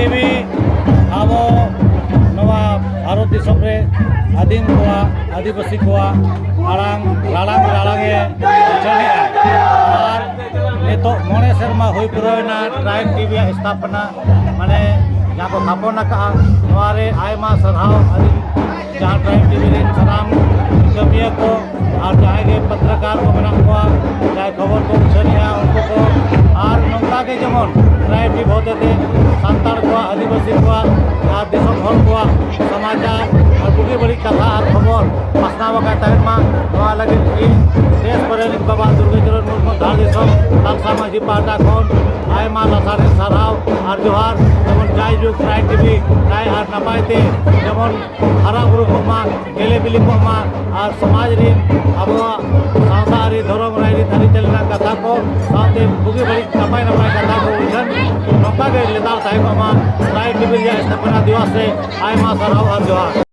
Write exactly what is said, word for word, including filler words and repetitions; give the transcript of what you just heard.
TV ᱟᱵᱚ ᱱᱚᱣᱟ ᱵᱷᱟᱨᱚᱛ ᱫᱤᱥᱚᱢ ᱨᱮ ᱟᱹᱫᱤᱢ ᱠᱚᱣᱟᱜ, ᱟᱹᱫᱤᱵᱟᱹᱥᱤ ᱠᱚᱣᱟᱜ ᱟᱲᱟᱝ ᱨᱟᱲᱟᱝ ᱨᱟᱲᱟᱝ ᱮ ᱩᱪᱷᱟᱹᱱᱮᱜᱼᱟ᱾ ᱟᱨ ᱱᱤᱛᱚᱜ ᱢᱚᱬᱮ ᱥᱮᱨᱢᱟ ᱦᱩᱭ ᱯᱩᱨᱟᱹᱣ ᱮᱱᱟ ᱴᱨᱟᱭᱤᱵᱽ ᱴᱤᱵᱷᱤ ᱟᱜ ᱥᱛᱷᱟᱯᱚᱱᱟ, ᱢᱟᱱᱮ ᱡᱟᱦᱟᱸ ᱠᱚ ᱛᱷᱟᱯᱚᱱ ᱟᱠᱟᱫᱼᱟ᱾ ᱱᱚᱣᱟ ᱨᱮ ᱟᱭᱢᱟ ᱥᱟᱨᱦᱟᱣ ᱟᱹᱞᱤᱧ ᱡᱟᱦᱟᱸ ᱴᱨᱟᱭᱤᱵᱽ ᱴᱤᱵᱷᱤ ᱨᱮᱱ ᱥᱟᱱᱟᱢ ᱠᱟᱹᱢᱤᱭᱟᱹ ᱠᱚ ᱟᱨ ᱡᱟᱦᱟᱸᱭ ᱜᱮ ᱯᱚᱛᱨᱚᱠᱟᱨ ᱠᱚ ᱢᱮᱱᱟᱜ ᱠᱚᱣᱟ, ᱡᱟᱦᱟᱸᱭ ᱠᱷᱚᱵᱚᱨ ᱠᱚ ᱩᱪᱷᱟᱹᱱᱮᱜᱼᱟ ᱩᱱᱠᱩ ᱠᱚ, ᱟᱨ ᱱᱚᱝᱠᱟ ᱜᱮ ᱡᱮᱢᱚᱱ ᱴᱨᱟᱭᱤᱵᱽ ᱴᱤᱵᱷᱤ ᱦᱚᱛᱮᱛᱮ ᱥᱟᱱᱛᱟᱲ ᱠᱚᱣᱟᱜ, ᱟᱹᱫᱤᱵᱟᱹᱥᱤ ᱠᱚᱣᱟᱜ ᱟᱨ ᱫᱤᱥᱚᱢ ᱦᱚᱲ ᱠᱚᱣᱟᱜ ᱥᱚᱢᱟᱪᱟᱨ ᱟᱨ ᱵᱩᱜᱤ ᱵᱟᱹᱲᱤᱡ ᱠᱟᱛᱷᱟ ᱟᱨ ᱠᱷᱚᱵᱚᱨ ᱯᱟᱥᱱᱟᱣ ᱟᱠᱟᱫ ᱛᱟᱦᱮᱱ ᱢᱟ᱾ ᱱᱚᱣᱟ ᱞᱟᱹᱜᱤᱫ ᱤᱧ ᱫᱮᱥ ᱯᱟᱨᱟᱱᱤᱠ ᱵᱟᱵᱟ ᱫᱩᱨᱜᱟᱹ ᱪᱚᱨᱚᱱ ᱢᱩᱨᱢᱩ ᱫᱷᱟᱲ ᱫᱤᱥᱚᱢ ᱛᱟᱞᱥᱟ ᱢᱟᱹᱡᱷᱤ ᱯᱟᱦᱴᱟ ᱠᱷᱚᱱ ᱟᱭᱢᱟ ᱞᱟᱥᱟᱲᱦᱮᱫ ᱥᱟᱨᱦᱟᱣ ᱟᱨ ᱡᱚᱦᱟᱨ᱾ ᱡᱮᱢᱚᱱ ᱡᱟᱭᱡᱩᱜᱽ ᱴᱨᱟᱭᱤᱵᱽ ᱴᱤᱵᱷᱤ ᱱᱟᱭ ᱟᱨ ᱱᱟᱯᱟᱭ ᱛᱮ ᱡᱮᱢᱚᱱ ᱦᱟᱨᱟ ᱵᱩᱨᱩ ᱠᱚᱜ ᱢᱟ, ᱜᱮᱞᱮ ᱵᱤᱞᱤ ᱠᱚᱜ ᱢᱟ ᱟᱨ ᱥᱚᱢᱟᱡᱽ ᱨᱮ ᱟᱵᱚᱣᱟᱜ ᱥᱟᱶᱛᱟ ᱟᱹᱨᱤ, ᱫᱷᱚᱨᱚᱢ, ᱨᱟᱭᱨᱤᱛ, ᱟᱹᱨᱤᱪᱟᱹᱞᱤ ᱨᱮᱱᱟᱜ ᱠᱟᱛᱷᱟ ᱠᱚ ᱥᱟᱶᱛᱮ ᱵᱩᱜᱤ ᱵᱟᱹᱲᱤᱡ ᱱᱟᱯᱟᱭ ᱱᱟᱯᱟᱭ ᱠᱟᱛᱷᱟ ᱠᱚ ᱩᱪᱷᱟᱹᱱ ᱱᱚᱝᱠᱟ ᱜᱮ ᱞᱮᱛᱟᱲ ᱛᱟᱦᱮᱸ ᱠᱚᱜ ᱢᱟ᱾ ᱴᱨᱟᱭᱤᱵᱽ ᱴᱤᱵᱷᱤ ᱨᱮᱭᱟᱜ ᱥᱛᱷᱟᱯᱚᱱᱟ ᱫᱤᱵᱚᱥ ᱨᱮ ᱟᱭᱢᱟ ᱥᱟᱨᱦᱟᱣ ᱟᱨ ᱡᱚᱦᱟᱨ᱾